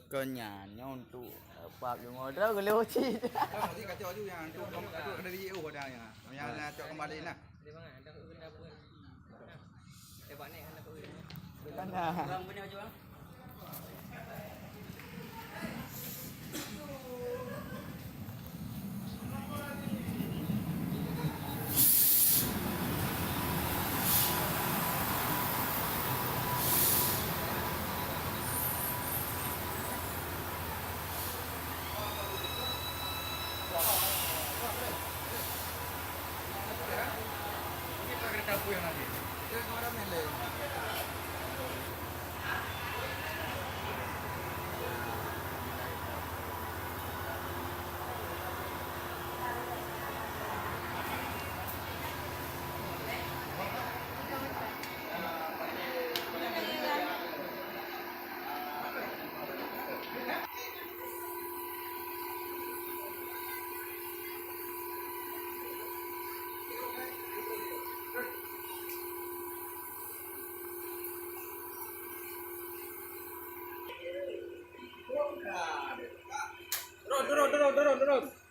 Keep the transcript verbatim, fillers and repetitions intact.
Kon nyan, nyoe untuk, eh, pap deungoe droe geuleuh cit. Kamu sih kacau juga yang tu, kamu tu ada di oh ada yang. Yang nak cok kembali nah. Kan nah. Turun, turun, turun, turun, turun.